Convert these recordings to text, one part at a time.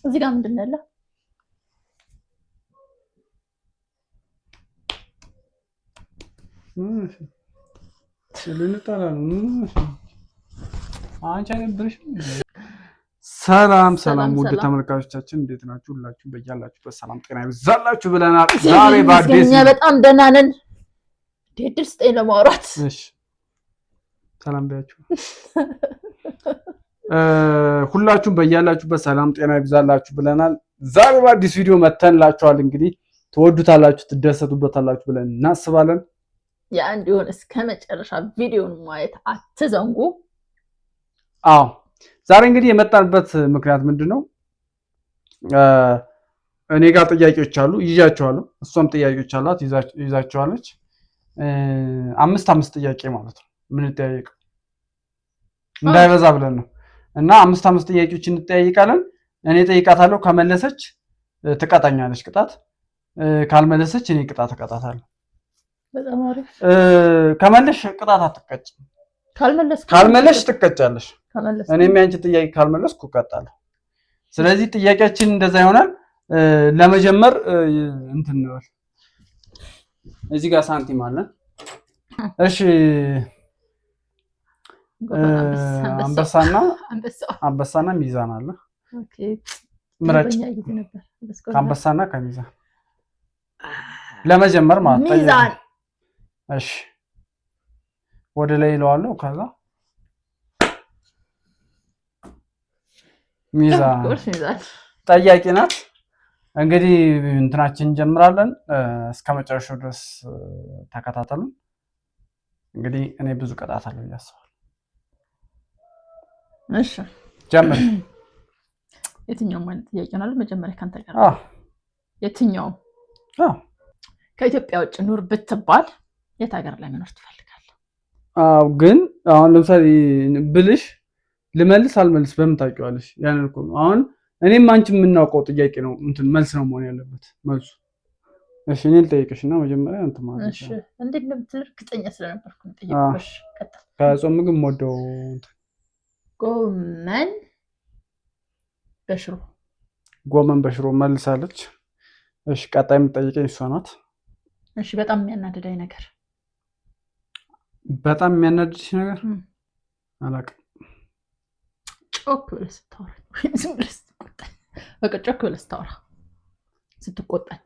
እዚህ ጋር ምንድን ነው ያለው? ልንጣላ ነው። አንቺ አይደብርሽም? ሰላም ሰላም፣ ውድ ተመልካቾቻችን እንዴት ናችሁ? ሁላችሁም በያላችሁበት ሰላም ጤና ይብዛላችሁ ብለናል። ዛሬ በአዲስ እኛ በጣም ደህና ነን። እድል ስጠኝ ለማውራት። እሺ፣ ሰላም በያችሁ። ሁላችሁም በያላችሁበት ሰላም ጤና ይብዛላችሁ ብለናል። ዛሬ በአዲስ ቪዲዮ መተንላችኋል። እንግዲህ ትወዱታላችሁ፣ ትደሰቱበታላችሁ ብለን እናስባለን። ያ እንዲሆን እስከ መጨረሻ ቪዲዮን ማየት አትዘንጉ። አዎ፣ ዛሬ እንግዲህ የመጣንበት ምክንያት ምንድን ነው? እኔ ጋር ጥያቄዎች አሉ ይዣቸዋለሁ። እሷም ጥያቄዎች አሏት ይዛቸዋለች። አምስት አምስት ጥያቄ ማለት ነው የምንጠያየቀው እንዳይበዛ ብለን ነው። እና አምስት አምስት ጥያቄዎች እንጠያይቃለን። እኔ ጠይቃታለሁ። ከመለሰች ትቀጣኛለች ቅጣት፣ ካልመለሰች እኔ ቅጣት እቀጣታለሁ። በጣም አሪፍ። ከመለሽ ቅጣት አትቀጭም። ካልመለስሽ ትቀጫለሽ። እኔም ያንቺ ጥያቄ ካልመለስኩ እቀጣለሁ። ስለዚህ ጥያቄያችን እንደዛ ይሆናል። ለመጀመር እንትን እንበል። እዚህ ጋር ሳንቲም አለን። እሺ፣ አንበሳና አንበሳና ሚዛን አለ። ምረጭ። ከአንበሳና ከሚዛን ለመጀመር ማለት ነው። ሚዛን። እሺ፣ ወደ ላይ ይለዋለሁ። ከዛ ሚዛን ጠያቂ ናት። እንግዲህ እንትናችን እንጀምራለን። እስከ መጨረሻው ድረስ ተከታተሉን። እንግዲህ እኔ ብዙ ቅጣት አለው እያስባለሁ። እሺ ጀምር። የትኛውም አይነት ጥያቄ ነው። መጀመሪያ ካንተ ጋር የትኛውም ከኢትዮጵያ ውጭ ኑር ብትባል የት ሀገር ላይ መኖር ትፈልጋለህ? አዎ፣ ግን አሁን ለምሳሌ ብልሽ ልመልስ አልመልስ በምን ታውቂዋለሽ? ያንን እኮ ነው አሁን እኔም አንቺ የምናውቀው ጥያቄ ነው። እንትን መልስ ነው መሆን ያለበት መልሱ። እሺ፣ እኔ ልጠይቅሽ እና መጀመሪያ እንትን ማለት እሺ፣ እንዴት እንደምትል እርግጠኛ ስለነበርኩ ነው የጠየቅኩሽ። ቀጥል። ከጾም ምግብ የምወደው ጎመን በሽሮ። ጎመን በሽሮ መልሳለች። እሺ፣ ቀጣይ የምጠይቀኝ እሷ ናት። እሺ፣ በጣም የሚያናድደኝ ነገር። በጣም የሚያናድድሽ ነገር አላውቅም። ጮክ ብለህ ስታወራ ወይም ዝም ብለህ ስትቆጣኝ። በቃ ጮክ ብለህ ስታወራ፣ ስትቆጣኝ።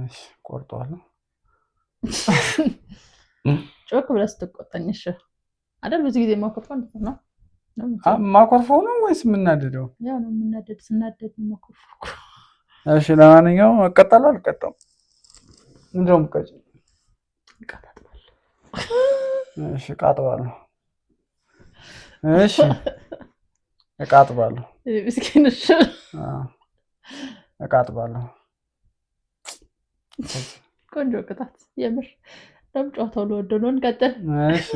እሺ፣ ቆርጠዋለሁ። ጮክ ብለህ ስትቆጣኝ። እሺ አይደል? ብዙ ጊዜ የማኮርፈው እንደዛ ነው። ማኮርፈው ነው ወይስ የምናደደው? ያው ነው የምናደድ፣ ስናደድ የማኮርፈው እኮ። እሺ፣ ለማንኛውም እቀጣለሁ አልቀጣም? ምንድን ነው የምትቀጪው? እቀጣጥባለሁ። እሺ፣ እቃጥባለሁ። እሺ፣ እቃጥባለሁ። ምስኪን። እሺ፣ እቃጥባለሁ። ቆንጆ ቅጣት የምር። እንደውም ጨዋታው ልወደው ነው። እንቀጥል። እሺ፣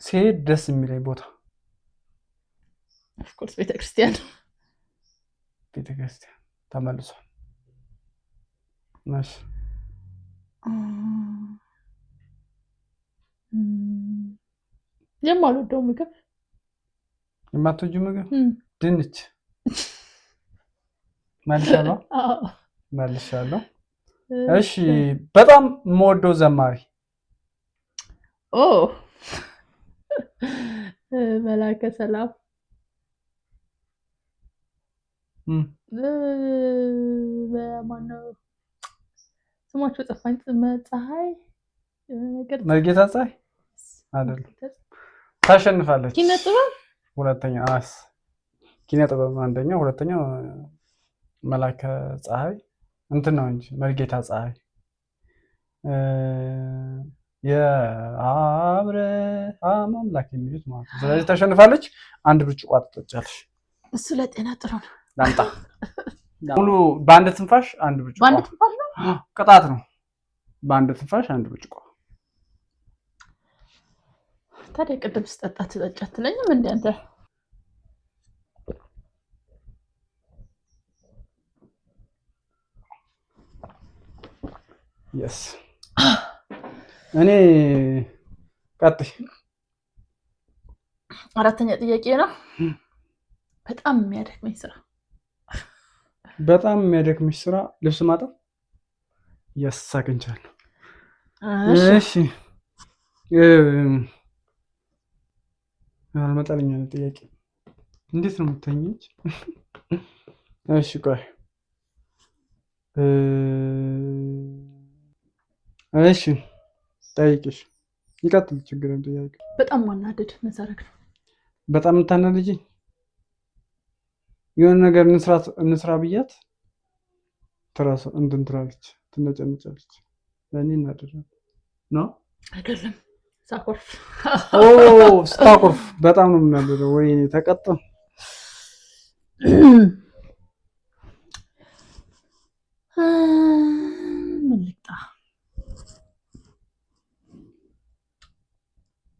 ሲሄድ ደስ የሚለኝ ቦታ? Of course ቤተክርስቲያን። ቤተክርስቲያን ተመልሷል። እሺ። የማልወደው ምግብ? የማትወጂው ምግብ? ድንች። መልሻለሁ። መልሻለሁ። እሺ፣ በጣም የምወደው ዘማሪ? ኦ፣ መላከ ሰላም፣ ማነው ስማቸው ጠፋኝ። ፀሐይ ነገር መርጌታ ፀሐይ። አይደለም። ታሸንፋለች። ኪነ ጥበብ ሁለተኛ አስ ኪነ ጥበብ አንደኛ፣ ሁለተኛው መላከ ፀሐይ እንትን ነው እንጂ መርጌታ ፀሐይ የአብርሃም አምላክ የሚሉት ማለት ነው። ስለዚህ ታሸንፋለች። አንድ ብርጭቆ ትጠጫለሽ። እሱ ለጤና ጥሩ ነው። ላምጣ ሙሉ በአንድ ትንፋሽ አንድ ብርጭቆ። በአንድ ትንፋሽ ነው፣ ቅጣት ነው። በአንድ ትንፋሽ አንድ ብርጭቆ። ታዲያ ቅድም ስጠጣ ትጠጫ አትለኝም እንደ አንተ? Yes፣ እኔ ቀጥይ። አራተኛ ጥያቄ ነው። በጣም የሚያደክመኝ ስራ። በጣም የሚያደክምሽ ስራ ልብስ ማጠብ። Yes፣ አግኝቻለሁ። እሺ፣ አልመጣልኝ ጥያቄ። እንዴት ነው የምተኘች? እሺ ቆይ፣ እሺ ጠይቅሽ፣ ይቀጥል። ችግር ጥያቄ። በጣም ማናደድ መሰረክ ነው። በጣም የምታናድጂኝ የሆነ ነገር እንስራ ብያት ትራስ እንትን ትላለች፣ ትነጨንጫለች። ለእኔ እናደዳለሁ ነው። አይደለም፣ ሳኮርፍ። ኦ፣ ስታኮርፍ በጣም ነው የምናደደው። ወይኔ ተቀጣ። ምን ልቅጣ?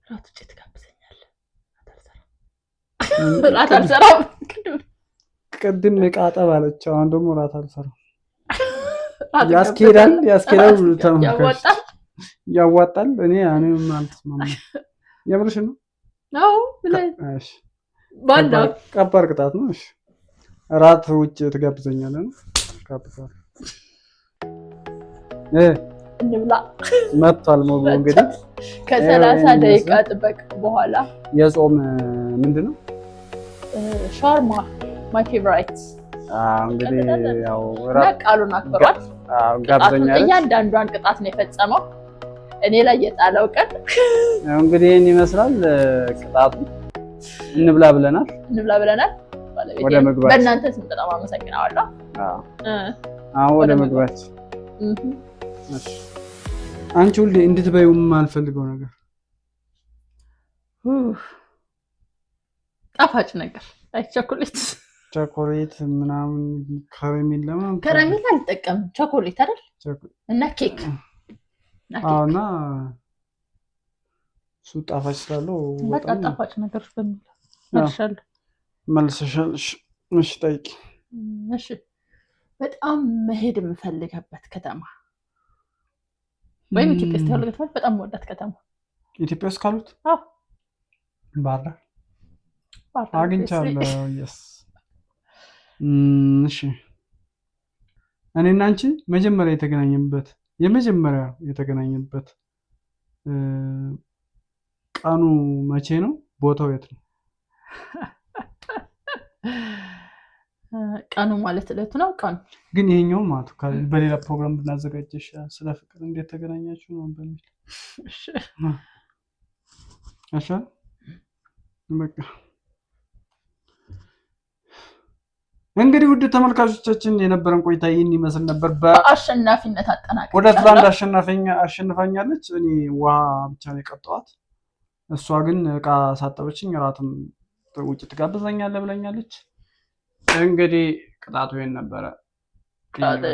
ራት ውጭ ትጋብዘኛለህ? ራት አልሰራም። ቅድም ዕቃ አጠብ አለች፣ አሁን ደግሞ ራት አልሰራም። ያስኬዳል፣ ያስኬዳል፣ ተመልካች ያዋጣል። እኔ እኔም አልተስማማም። የምርሽ ነው? አዎ። እሺ፣ ከባድ ቅጣት ነው። እሺ፣ ራት ውጭ ትጋብዘኛለህ ነው? ጋብዛለሁ። እንብላ። መጥቷል ምግቡ እንግዲህ። ከ30 ደቂቃ ጥበቅ በኋላ። የጾም ምንድን ነው? ሻርማ፣ my favorite። እንግዲህ ያው ቃሉን አክብሯል። ጋብዘኛለች። እያንዳንዷን ቅጣት ነው የፈጸመው። እኔ ላይ የጣለው ቀን እንግዲህ ይህን ይመስላል ቅጣቱ። እንብላ ብለናል። እንብላ ብለናል። ወደ ምግባችን። በእናንተ ስም በጣም አመሰግናለሁ። አሁን ወደ ምግባችን። አንቺ ሁሌ እንድትበይው የማልፈልገው ነገር? ጣፋጭ ነገር፣ አይ ቸኮሌት። ቸኮሌት ምናምን፣ ከረሜላ ምናምን። ከረሜላ አልጠቀምም። ቸኮሌት አይደል? እና ኬክ። እና እሱ ጣፋጭ ስላለው። በቃ ጣፋጭ ነገሮች በሚል መልሻለሁ። መልሰሻል። እሺ ጠይቂ። እሺ፣ በጣም መሄድ የምፈልገበት ከተማ ወይም ኢትዮጵያ ውስጥ ያሉ ከተማዎች በጣም መወዳት ከተማ? ኢትዮጵያ ውስጥ ካሉት ባህር ዳር አግኝቻለሁ። Yes፣ እሺ፣ እኔና አንቺ መጀመሪያ የተገናኘንበት የመጀመሪያ የተገናኘንበት ቀኑ መቼ ነው? ቦታው የት ነው? ቀኑ ማለት እለቱ ነው። ቀኑ ግን ይሄኛው ማለት በሌላ ፕሮግራም ብናዘጋጅ ይሻላል። ስለ ፍቅር እንዴት ተገናኛችሁ ነው በሚል እሺ። በቃ እንግዲህ ውድ ተመልካቾቻችን የነበረን ቆይታ ይህን ይመስል ነበር። በአሸናፊነት አጠናቀቅ። 2-1 አሸንፋኛለች። እኔ ውሃ ብቻ ነው የቀጠዋት። እሷ ግን እቃ ሳጠበችኝ፣ እራትም ውጭ ትጋብዘኛለህ ብለኛለች። እንግዲህ ቅጣቱ ይሄን ነበረ።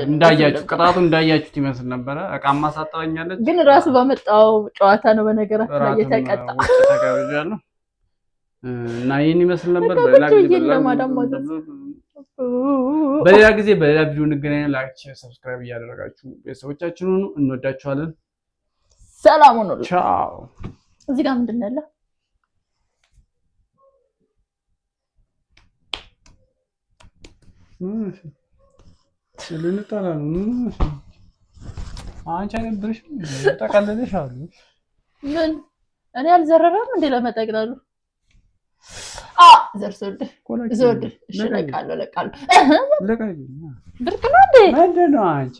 እንዳያችሁ ቅጣቱ እንዳያችሁት ይመስል ነበረ። እቃማ ሳጠበኛለች፣ ግን ራሱ ባመጣው ጨዋታ ነው በነገራችን ላይ የተቀጣ። ተጋብዣለሁ እና ይህን ይመስል ነበር። በሌላ ጊዜ በሌላ ቪዲዮ እንገናኛለን። Like፣ subscribe እያደረጋችሁ ቤተሰቦቻችን ሁኑ። እንወዳችኋለን። ሰላም ሁኑ። ቻው። እዚህ ጋር ምንድን ነው ያለው? ልንጠላ ነው። አንቺ አይነብርሽም? ጠቀልልሽ አሉ። ምን እኔ አልዘረረም እንዴ? ለመጠቅለሉ ዘርሶልህ ዞልህ። እሺ፣ ለቃለሁ ለቃለሁ። ብርቅ ነው እንዴ? ምንድን ነው አንቺ?